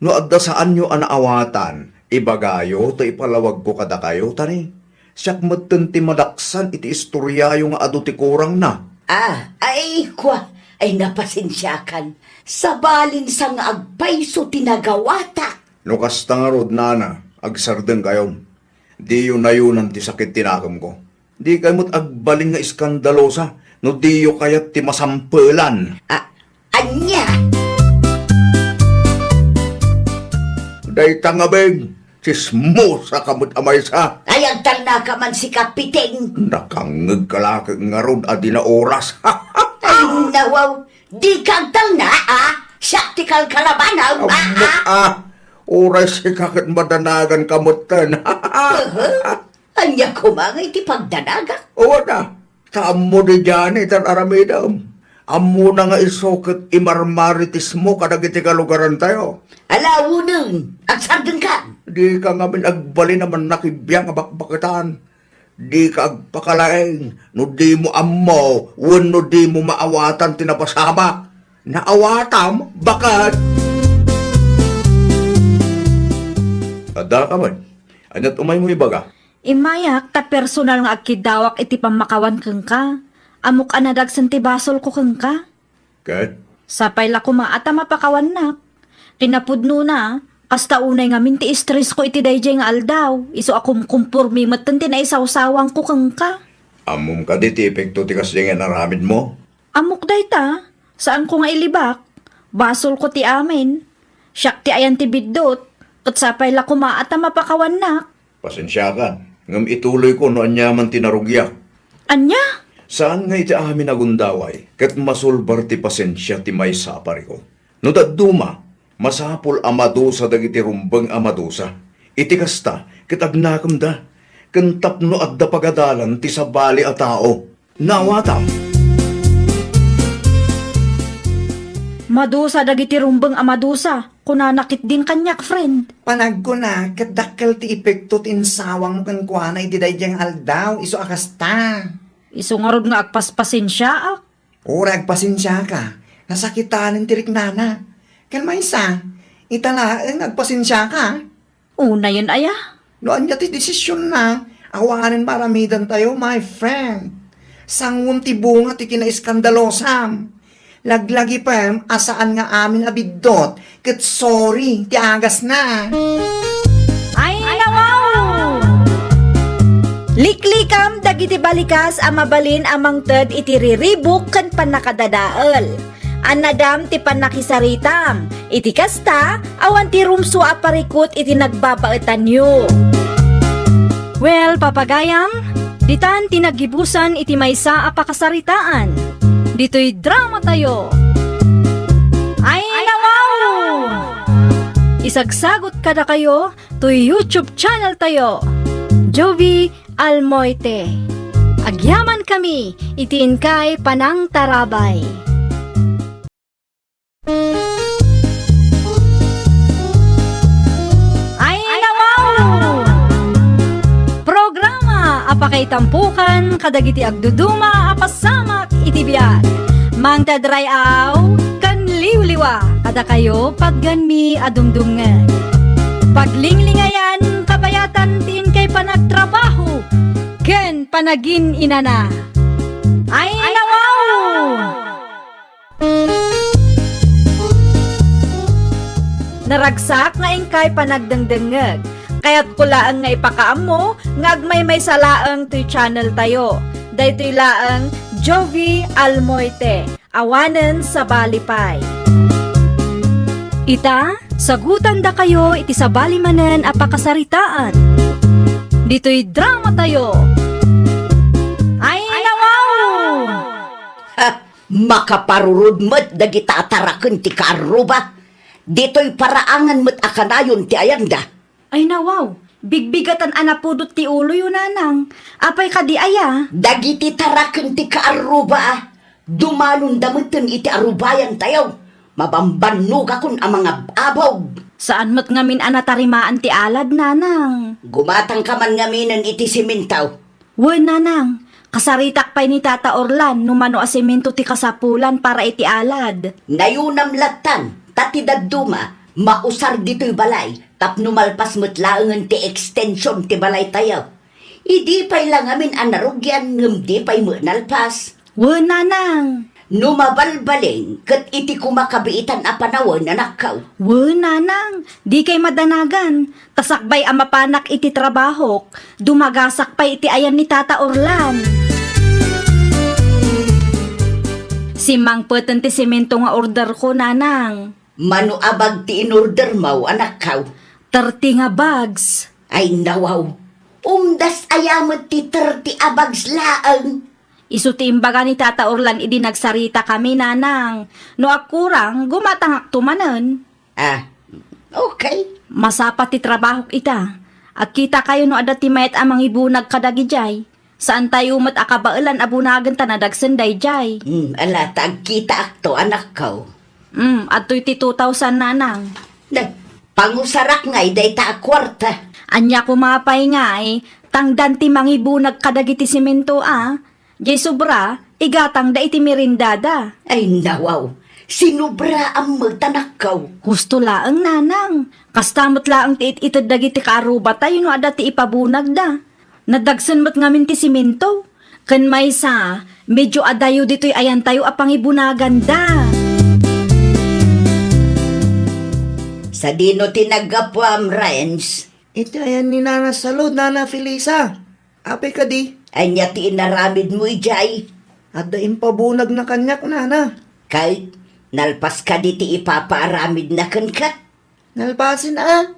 No adda saanyo a naawatan, ibagayo ta ipalawagko kadakayo, ta ni, siak metten ti madaksan iti istoriayo nga adu ti kurangna. Ah, ay, kua, ay napasensiakan. Sabalin sa nga agpayso ti nagawatak. No kasta ngarud, nana, agsardengkayo. Diyo nayunan ti sakit ti nakemko. Dikay met agbalin nga iskandalosa no diyo kayat ti masampelan. A-, ania? Dayta ngamin, tsismosa ka met a maysa. Ay, agtalnaka man sika, Piting. Nakangngegka la ket ngarud a di na oras. Ay, nawaw, dika agtalna, a? Siak ti kalkalabanam, a, Ammok, a? a. Uray sika ket madanagan ka metten. Aha. Ania koma nga iti pagdanagak? Awan a, ta ammo ni Johnny ti ar-aramidem. Ammona nga isu ket imarmaritismo kadagiti kalugarantayo. Ala, unen, agsardengkan. Dika ngamin agbalin a mannakibiang a bakbaketan. Dika agpakalaing no dimo ammo wenno dimo maawatan ti napasamak. Naawatam, baket. Adda ka met. Ania't umaymo ibaga? Immayak ta personal nga agkiddawak iti pammakawan kenka. Ammok a nadagsen ti basolko kenka. Ket? Sapay la koma a ta mapakawannak. Kinapudnona, kasta unay ngamin ti estresko iti daydiay nga aldaw, isu a kumkumpormi metten ti naisawsawanko kenka. Ammom kadi ti epekto ti kasdiay nga inaramidmo? Ammok dayta, saanko nga ilibak. Basolko ti amin. Siak ti ayan ti biddut, ket sapay la koma a ta mapakawannak. Pasensiakan, ngem ituloyko no aniaman ti narugiak. Ania? Saan nga iti amin a gundaway, ket masulbar ti pasensia ti maysa a parikut. No dadduma, masapul a madusa dagiti rumbeng a madusa. Iti kasta, ket agnakemda. ken tapno adda pagadalan ti sabali a tao. Nawatam. Madusa dagiti rumbeng a madusa, kunana ketdin kaniak, friend. Panagkuna, ket dakkel ti epekto ti insawangmo kenkuana iti daydiay nga aldaw, isu a kasta. Isu ngarud nga agpaspasensiaak. Uray agpasensiaka, nasakitanen ti riknana. Ken maysa, ita laeng agpasensiaka. Unayen aya? No ania ti desisionna, awanen maaramidantayo, my friend. Sanguem ti bunga ti kinaiskandalosam. Laglagipem a saan nga amin a biddut, ket sorry ti agasna. Ay, nawaw! Liklikam dagiti balikas a mabalin a mangted iti riribuk ken pannakadadael. Annadam ti pannakisaritam. Iti kasta, awan ti rumsua a parikut iti nagbabaetanyo. Well, papagayam, ditan ti naggibusan iti maysa a pakasaritaan. Ditoy dramatayo. Ay, nawaw! Isagsagot kadakayo toy YouTube channel tayo, Jovie Almoite. Agyamankami iti inkay panangtarabay. Ay, nawaw! Programa a pakaitampukan kadagiti agduduma a pasamak iti biag. Mangted ray-aw ken liwliwa kadakayo patgenmi a dumdumngeg. Paglinglingayan, kabayatan ti inkay panagtrabaho ken panagin-inana. Ay, nawaw! Naragsak nga inkay panagdengdengngeg. Kayatko laeng nga ipakaammo nga agmaymaysa laeng toy channel tayo. Daytoy laeng Jovie Almoite, awanen sabali pay. Ita, sagutandakayo iti sabali manen a pakasaritaan. Ditoy dramatayo. Ay, nawaw! Ha! Makaparurod met dagita a taraken ti kaarruba. Ditoy paraangan met a kanayon ti ayanda. Ay, nawaw, bigbigatan a napudot ti uloyo, nanang. Apay kadi aya? Dagiti taraken ti kaarruba, dumalonda metten iti arubayantayo. Mabambannogakon a mangab-abog. Saan met ngamin a natarimaan ti alad, nanang. Gumatangka man ngaminen iti simento. Wen, nanang, kasaritak pay ni Tata Orlan no mano a semento ti kasapulan para iti alad. Nayunam lattan, ta ti dadduma, mausar ditoy balay, tapno malpas met laengen ti extension ti balaytayo. Idi pay la ngamin a narugian ngem di pay met nalpas. Wen, nanang. No mabalbalin, ket iti koma kabiitan a panawen, anakko. Wen, nanang, dikay madanagan. Ta sakbay a mapanak iti trabahok, dumagasak pay iti ayan ni Tata Orlan. Simmangpeten ti semento nga orderko, nanang. Mano a bag ti inordermo, anakko? Thirty nga bags. Ay, nawaw. Umdas aya met ti thirty a bags laeng? Isu ti imbaga ni Tata Orlan idi nagsaritakami, nanang. No agkurang, gumatangakto manen. Ah, okay. Masapa ti trabahok ita. Agkitakayo no adda ti mayat a mangibunag kadagijay. Saantayo met a kabaelan a bunagen ta nadagsen dayjay. Hmm, ala, ta agkitaakto, anakko. Hmm, adtoy ti two thousand, nanang. Nagpangusarak ngay dayta a kuarta. Ania koma pay ngay, tangdan ti mangibunag kadagiti semento a. Jay sobra, igatangda iti merendada. Ay, nawaw. Sinobraan met, anakko. Husto laeng, nanang. Kasta met laeng ti it-ited dagiti kaarrubatayo no adda ti ipabunagda. Nadagsen met ngamin ti semento. Ken maysa, medyo adayo ditoy ayantayo a pangibunaganda. Sadino ti naggapuam, Renz? Iti ayan ni Nana Salud, Nana Felisa. Apay kadi? Ania ti inaramidmo idiay? Adda impabunagna kaniak, nana. Kay, nalpas kadi ti ipapaaramidna kenka? Nalpasen a.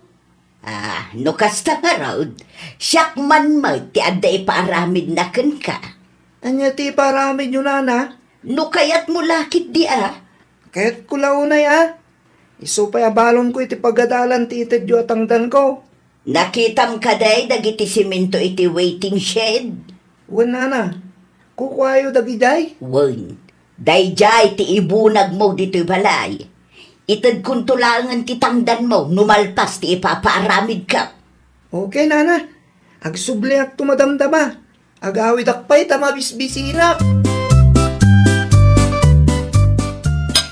Ah, no kasta ngarud, siak man met ti adda ipaaramidna kenka. Ania ti ipaaramidyo, nana? No kayatmo la ketdi a. Kayatko la unay a. Isu pay a balonko iti pagadalan ti itedyo a tangdanko. Nakitam kadi dagiti semento iti waiting shed? Wen, nana. Kukuayo dagidiay? Wen. Daydiay ti ibunagmo ditoy balay. Itedkonto laengen ti tangdanmo no malpas ti ipapaaramidko. Okay, nana. Agsubliakto madamdama. Agawidak pay ta mabisbisinak.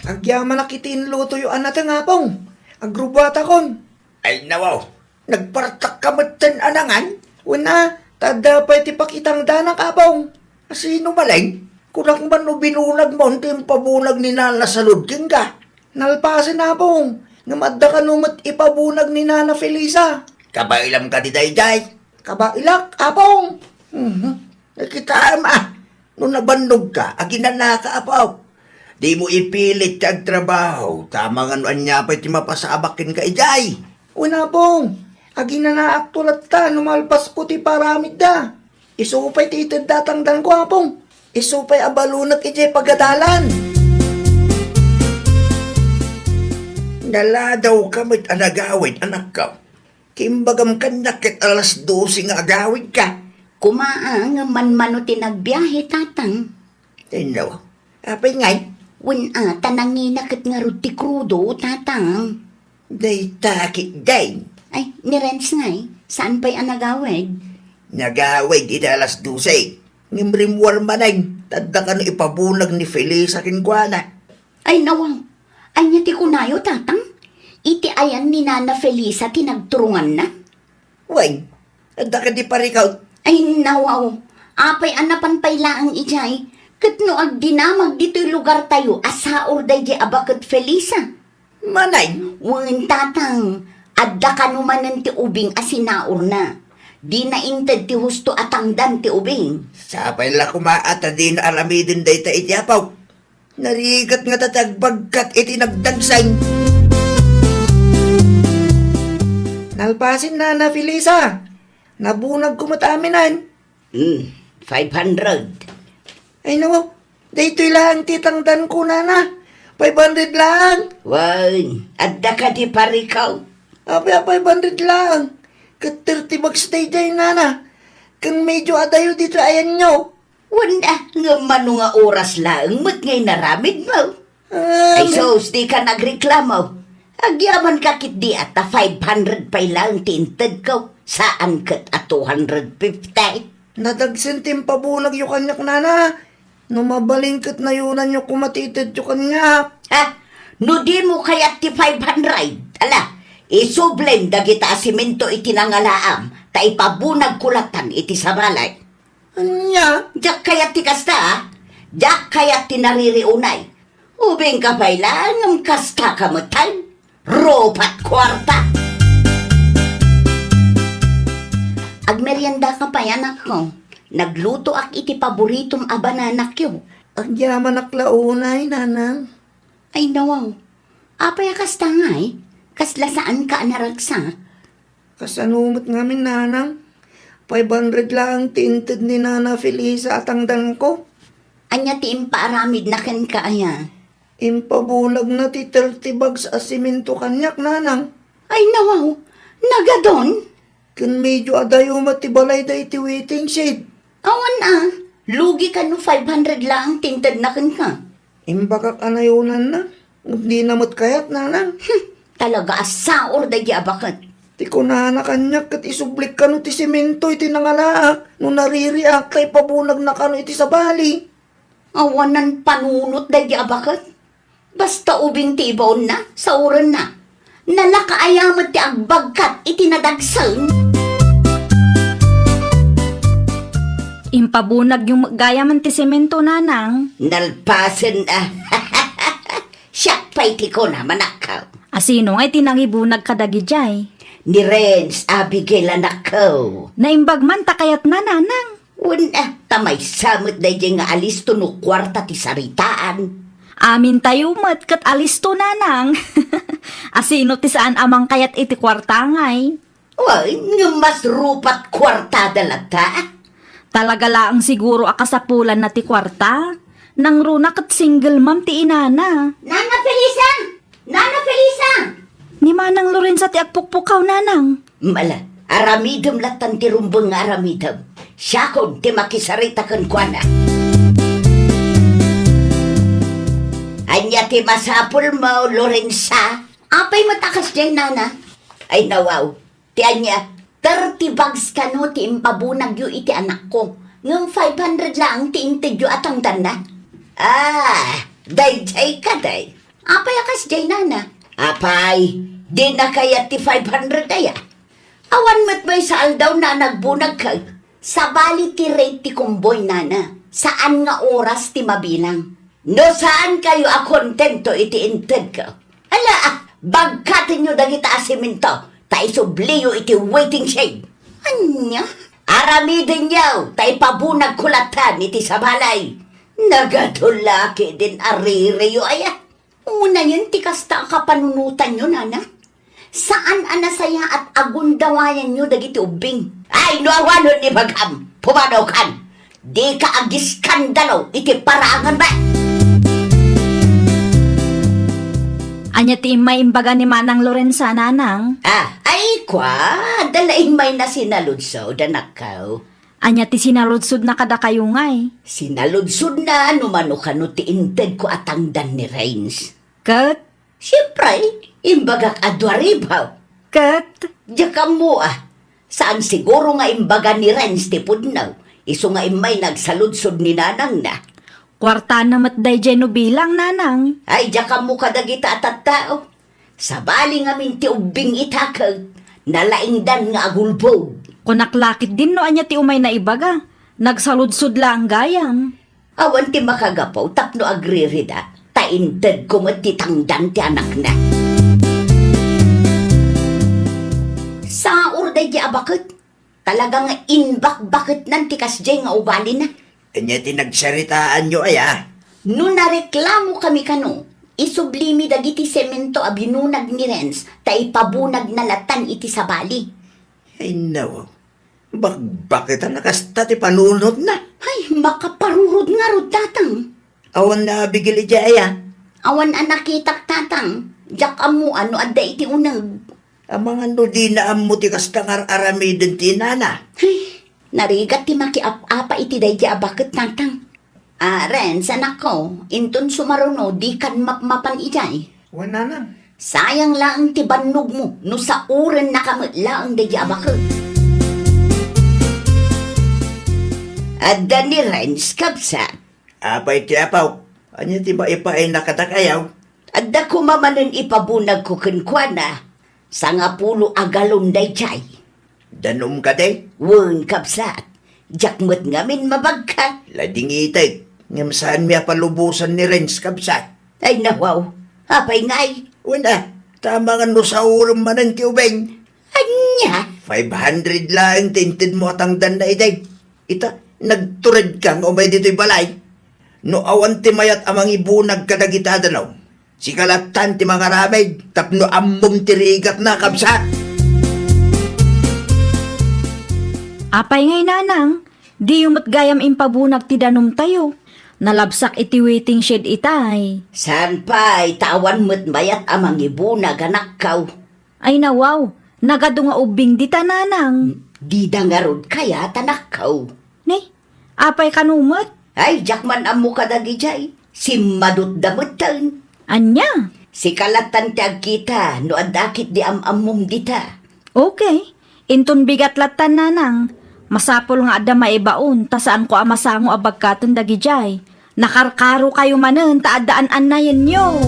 Agyamanak iti inlutoyo a nateng, Apong. Agrubuatakon. Ay, nawaw. Nagpartakka metten a nangan? Wen a, ta adda pay ti pakitangdanak, Apong. Asino manen? Kunak man no binunagmo ti impabunag ni Nana Salud kenka. Nalpasen, Apong. Ngem adda kano met ipabunag ni Nana Felisa. Kabailam kadi daydiay? Kabailak, Apong. Mhm. Nakitaem a, no nabannogka, aginanaka, Apo. Dimo ipilit ti agtrabaho, ta amangan no ania pay ti mapasabak kenka idiay. Wen, Apong, aginanaakto latta no malpasko ti paramidda. Isu pay ti itedda a tangdanko, Apong. Isu pay a balonek idiay pagadalan. Naladawka met a nagawid, anakko. Ti imbagam kaniak ket alas dose nga agawidka. Koma a, ngem manmano ti nagbiahe, Tatang. Tenno, apay ngay? Wen a, ta nangina ket ngarud ti krudo, Tatang. Dayta ketdin. Ay, ni Renz ngay, saan pay a nagawid? Nagawid iti alas dose. Ngem rimmuar manen, ta adda kano ipabunag ni Felisa kenkuana. Ay, nawaw. Ania ti kunayo, Tatang? Iti ayan ni Nana Felisa ti nagturunganna? Wen, adda kadi parikut? Ay, nawaw. Apay a napan pay laeng idiay? Ket no agdinamag ditoy lugartayo a saor daydiay a baket Felisa? Manen? Wen, Tatang. Adda kano manen ti ubing a sinaorna. Dina inted ti husto a tangdan ti ubing. Sapay la koma a ta dina aramiden dayta iti apo. Narigat ngata ti agbagkat iti nagdagsen. Nalpasen, Nana Felisa. Nabunagko met aminen. Hmm, five hundred. Ay, nawaw. Daytoy laeng ti tangdanko, Nana. Five hundred laeng. Wen, adda kadi parikut? Apay a five hundred laeng. Ket thirty bags daydiay, Nana. Ken medyo adayo ditoy ayanyo. Wen a, ngem mano nga oras laeng met nga inaramidmo? Ah, ay, sus, dika nagreklamo. Agyamanka ketdi a ta five hundred pay laeng ti intedko, saan ket a two hundred fifty. Nadagsen ti impabunagyo kaniak, Nana. No mabalin ket nayonanyo koma ti itedyo kaniak. Ha? No dimo kayat ti five hundred, ala, isublem dagita a semento iti nangalaam, ta ipabunagko latan iti sabali. Ania? Diak kayat ti kasta, a? Diak kayat ti naririunay. Ubingka pay laeng ngem kastaka metten. Rupat kuarta! Agmeriendaka pay, anakko. Naglutoak iti paboritom a bananakyo. Agyamanak la unay, Nanang. Ay, nawaw. Apay a kasta ngay? Kasla saanka a naragsak? Kasano met ngamin, Nanang? Five hundred laeng ti inted ni Nana Felisa a tangdanko. Ania ti impaaramidna kenka aya? Impabunagna ti thirty bags a semento kaniak, Nanang. Ay, nawaw. Nagadon? Ken medyo adayo met ti balayda iti waiting shed. Awan a, lugi kano five hundred laeng ti intedna kenka. Imbagak a nayonanna, ngem dina met kayat, Nanang. Hmm, talaga a saor daydi a baket. Ti kunana kaniak ket isublik kano ti semento iti nangalaak no naririak ta ipabunagna kano iti sabali. Awanan panunot daydi a baket. Basta ubing ti ibaonna, saorenna. Nalaka aya met ti agbagkat iti nadagsen. Impabunagyo met gayamen ti semento, Nanang. Nalpasen a. Siak pay ti kuna, manakkaw. Asino ngay ti nangibunag kadagidiay? Ni Renz, Abigail, anakkaw. Naimbag man ta kayatna, Nanang. Wen a, ta maysa met daydiay nga alisto no kuarta ti saritaan. Amintayo met ket alisto, Nanang. Asino ti saan a mangkayat iti kuarta ngay? Wen, ngem mas rupat kuartada latta. Talaga laeng siguro a kasapulanna ti kuarta. Nangruna ket single mom ti inana. Nana Felisa! Nana Felisa! Ni Manang Lorenza ti agpukpukaw, Nanang. Mala, Aramidem lattan ti rumbeng nga aramidem. Siakon ti makisarita kenkuana. Ania ti masapulmo, Lorenza? Apay met a kasdiay, nana? Ay, nawaw. Ti ania? Thirty bags kano ti impabunagyo iti anakko. Ngem five hundred laeng ti intedyo a tangdanna. Ah, daydiay kadi. Apay a kasdiay, nana? Apay, dina kayat ti five hundred aya? Awan met maysa aldaw a nagbunagkayo. Sabali ti rate ti convoy, nana. Saan nga oras ti mabilang. No saan kayo a kontento iti intedko, ala, bagkatenyo dagita a semento, ta isubliyo iti waiting shed. Ania? Aramidenyo, ta ipabunagko lattan iti sabali. Nagadu la ketdin a ririyo aya. Unayen ti kasta a kapanunotanyo, nana. Saan a nasayaat a gundawayanyo dagiti ubbing. Ay, no awanen ibagam, pumanawkan. Dika agiskandalo iti paraanganmi. Ania ti immay imbaga ni Manang Lorenza, nanang? Ah, ay, kua, adda la immayna sinaludsod, anakko. Ania ti sinaludsodna kadakayo ngay? Sinaludsodna no mano kano ti intedko a tangdan ni Renz. Ket? Siempre, imbagak a dua ribu. Ket? Diak ammo a. Saan siguro nga imbaga ni Renz ti pudno, isu nga immay nagsaludsod ni nanangna. Kuartana met daydiay no bilang, nanang. Ay, diak ammo kadagita a tattao. Sabali ngamin ti ubbing ita ket nalaingdan nga agulbod. Kunak la ketdin no ania ti umay naibaga. Nagsaludsod laeng gayam. Awan ti makagapu tapno agririda, ta intedko met ti tangdan ti anakna. Saur daydiay a baket. Talaga nga imbakbaketnan ti kasdiay nga ugalina. Ania ti nagsaritaanyo aya? No nareklamokami kano, isublimi dagiti semento a binunag ni Renz ta ipabunagna lattan iti sabali. Ay, nawaw. Bakbaketan a kasta ti panunotna. Ay, makaparurod ngarud, tatang. Awan na Abigail idiay aya? Awan a nakitak, tatang. Diak ammo no adda iti uneg. Amangan no dina ammo ti kasta nga ar-aramiden ti inana. Ay, narigat ti makiap-apa iti daydiay a baket, tatang. Ah, Renz, anakko, inton sumaruno, dikan mapmapan idiay. Wen, nanang. Sayang laeng ti bannogmo no saurennaka met laeng daydiay a baket. Adda ni Renz, kabsat. Apay ti apaw? Ania ti maipaayna kadakayo? Adda koma manen ipabunagko kenkuana. Sangapulo a galon daydiay. Danom kadi? Wen, kabsat. Diak met ngamin mabagka. Ladingitek, ngem saanmi a palubosan ni Renz, kabsat. Ay, nawaw. Apay ngay? Wen a, ta amangan no saurem manen ti ubing. Ania? Five hundred laeng ti intedmo a tangdanna idi. Ita, nagturedka nga umay ditoy balay. No awan ti mayat a mangibunag kadagita a danom, sika lattan ti mangaramid tapno ammom ti rigatna, kabsat. Apay ngay, nanang? Diyo met gayam impabunag ti danomtayo. Nalabsak iti waiting shed itay. Saan pay, ta awan met mayat a mangibunag, anakko. Ay, nawaw, nagadu nga ubbing dita, nanang. Dida ngarud kayat, anakko. Ne, apay kano met? Ay, diak man ammo kadagijay. Simmadutda metten. Ania? Sika lattan ti agkita no adda ketdi am-ammom dita. Okay. Inton bigat lattan, nanang, masapul nga adda maibaon ta saanko a masango a bagkaten dagijay. Nakarkarokayo manen ta adda an-annayenyo.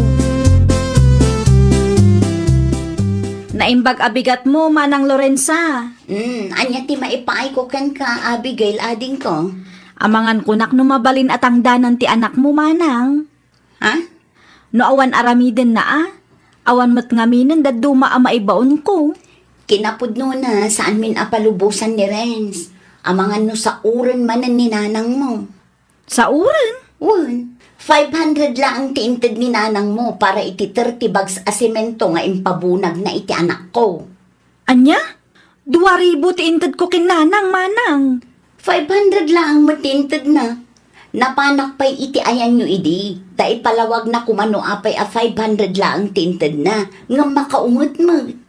Naimbag a bigatmo, Manang Lorenza. Hmm, ania ti maipaayko kenka, Abigail, adingko? Amangan kunak no mabalin a tangdanan ti anakmo, manang. Ha? No awan aramidenna a, awan met ngaminen dadduma a maibaonko. Kinapudnona, saanmin a palubosan ni Renz. Amangan no sauren manen ni nanangmo. Sauren? Wen, five hundred laeng ti inted ni nanangmo para iti thirty bags a semento nga impabunagna iti anakko. Ania? Dua ribu ti intedko ken nanang, manang. Five hundred laeng met ti intedna. Napanak pay iti ayanyo idi, ta ipalawagna koma no apay a five hundred laeng ti intedna, ngem makaunget met.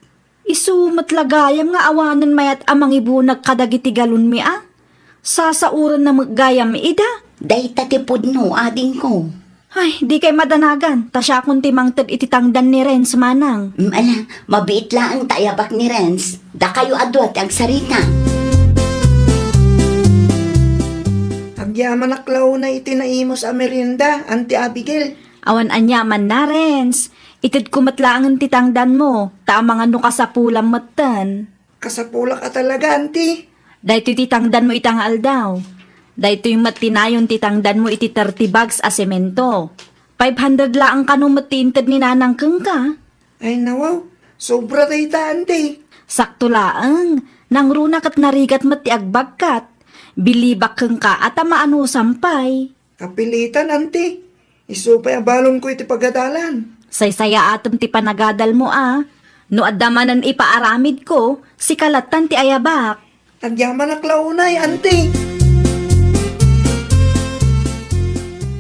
Isu met la gayam nga awanen mayat a mangibunag kadagiti galonmi a. Sasaorenna met gayam ida. Dayta ti pudno, adingko. Ay, dikay madanagan, ta siakon ti mangted iti tangdan ni Renz, manang. Mm, ala, mabiit laeng ta ayabak ni Renz. Dakayo a dua ti agsarita. Agyamanak la unay iti naimus a merienda, Auntie Abigail. Awan aniamanna, Renz. Itedko met laengen ti tangdanmo, ta amangan no kasapulam metten. Kasapulak a talaga, Auntie. Daytoy ti tangdanmo ita nga aldaw. Daytoy met ti nayon ti tangdanmo iti thirty bags a semento. Five hundred laeng kano met ti inted ni Nanang kenka. Ay, nawaw. Sobra dayta, Auntie. Sakto laeng. Nangruna ket narigat met ti agbagkat. Bilibak kenka a ta maanusam pay. Kapilitan, Auntie. Isu pay a balonko iti pagadalan. Saysayaatem ti panagadalmo a. No adda manen ipaaramidko, sika lattan ti ayabak. Agyamanak la unay, Auntie.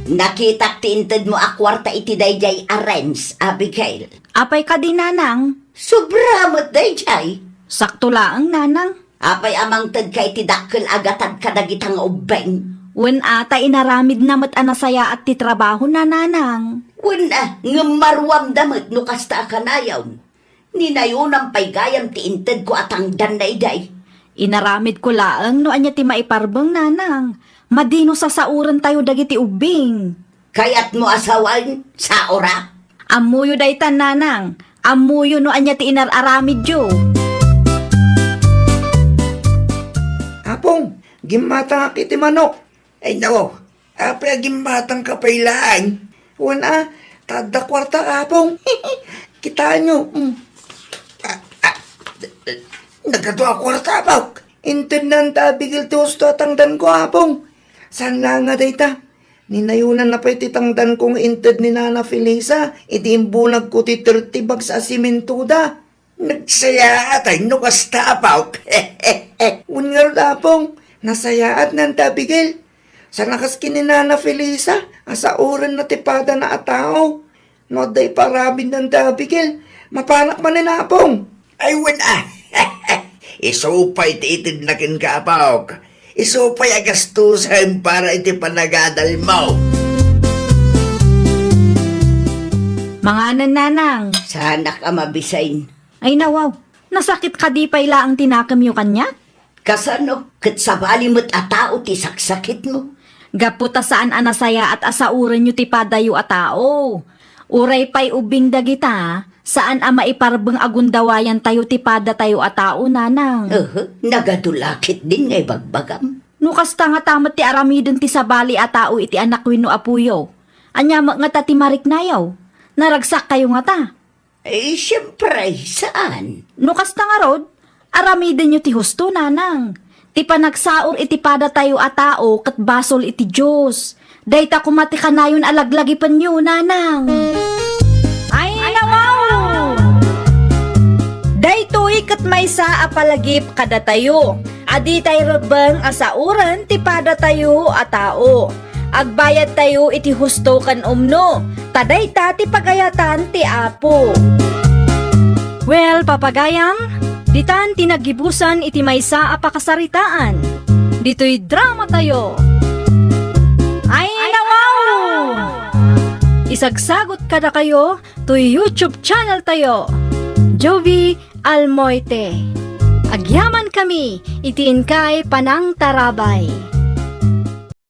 Nakitak ti intedmo a kuarta iti daydiay a Renz, Abigail. Apay kadi, Nanang? Sobra met daydiay. Sakto laeng, Nanang. Apay a mangtedka iti dakkel a gatad kadagita nga ubbing? Wen a, ta inaramidna met a nasayaat ti trabahona, Nanang. Wen a, ngem maruamda met no kasta a kanayon. Ni nayonam pay gayam ti intedko a tangdanna idiay. Inaramidko laeng no ania ti maiparbeng, Nanang. Madi no sasaorentayo dagiti ubbing. Kayatmo a sawen, saora? Ammoyo dayta, Nanang. Ammoyo no ania ti inar-aramidyo. Apong, gimmatangak iti manok. Ay, nako. Apay a gimmatangka pay laeng? Wen a, ta adda kuarta, Apong. Kitaenyo. Mm. Ah, ah, nagadu a kuarta, Apok. Intedna Auntie Abigail ti husto a tangdanko, Apong. Saan laeng a dayta? Ni nayonanna pay ti tangdanko nga inted ni Nana Felisa idi imbunagko ti thirty bags a simentoda. Nagsayaatay no kasta, Apok. Wen ngarud, Apong, nasayaat ni Auntie Abigail. Saan a kas ken ni Nana Felisa a saorenna ti padana a tao. No adda ipaaramid ni Auntie Abigail, mapanak manen, Apong. Ay, wen a. Isu pay ti itedna kenka, Apok. Isu pay a gastusen para iti panagadalmo. Manganen, Nanang. Saanak a mabisin. Ay, nawaw. Nasakit kadi pay laeng ti nakemyo kaniak? Kasano? Ket sabali met a tao ti saksakitmo. Gapu ta saan a nasayaat a saorenyo ti padayo a tao. Uray pay ubbing dagita, saan a maiparbeng a gundawayantayo ti padatayo a tao, Nanang. Uhu, nagadu la ketdin nga ibagbagam. No kasta ngata met ti aramiden ti sabali a tao iti anak wenno apoyo, ania met ngata ti mariknayo? Naragsakkayo ngata? Eh, siempre, saan? No kasta ngarud, aramidenyo ti husto, Nanang. Ti panagsaor iti padatayo a tao ket basol iti Dios. Dayta koma ti kanayon a laglagipenyo, Nanang. Ay, nawaw! Daytoy ket maysa a palagip kadatayo. A ditay rebbeng a saoren ti padatayo a tao. Agbayadtayo iti husto ken umno, ta dayta ti pagayatan ti Apo. Well, papagayam, ditan ti naggibusan iti maysa a pakasaritaan. Ditoy dramatayo. Ay, nawaw! Isagsagot kadakayo toy YouTube channel tayo, Jovie Almoite. Agyaman kami iti inkay panangtarabay.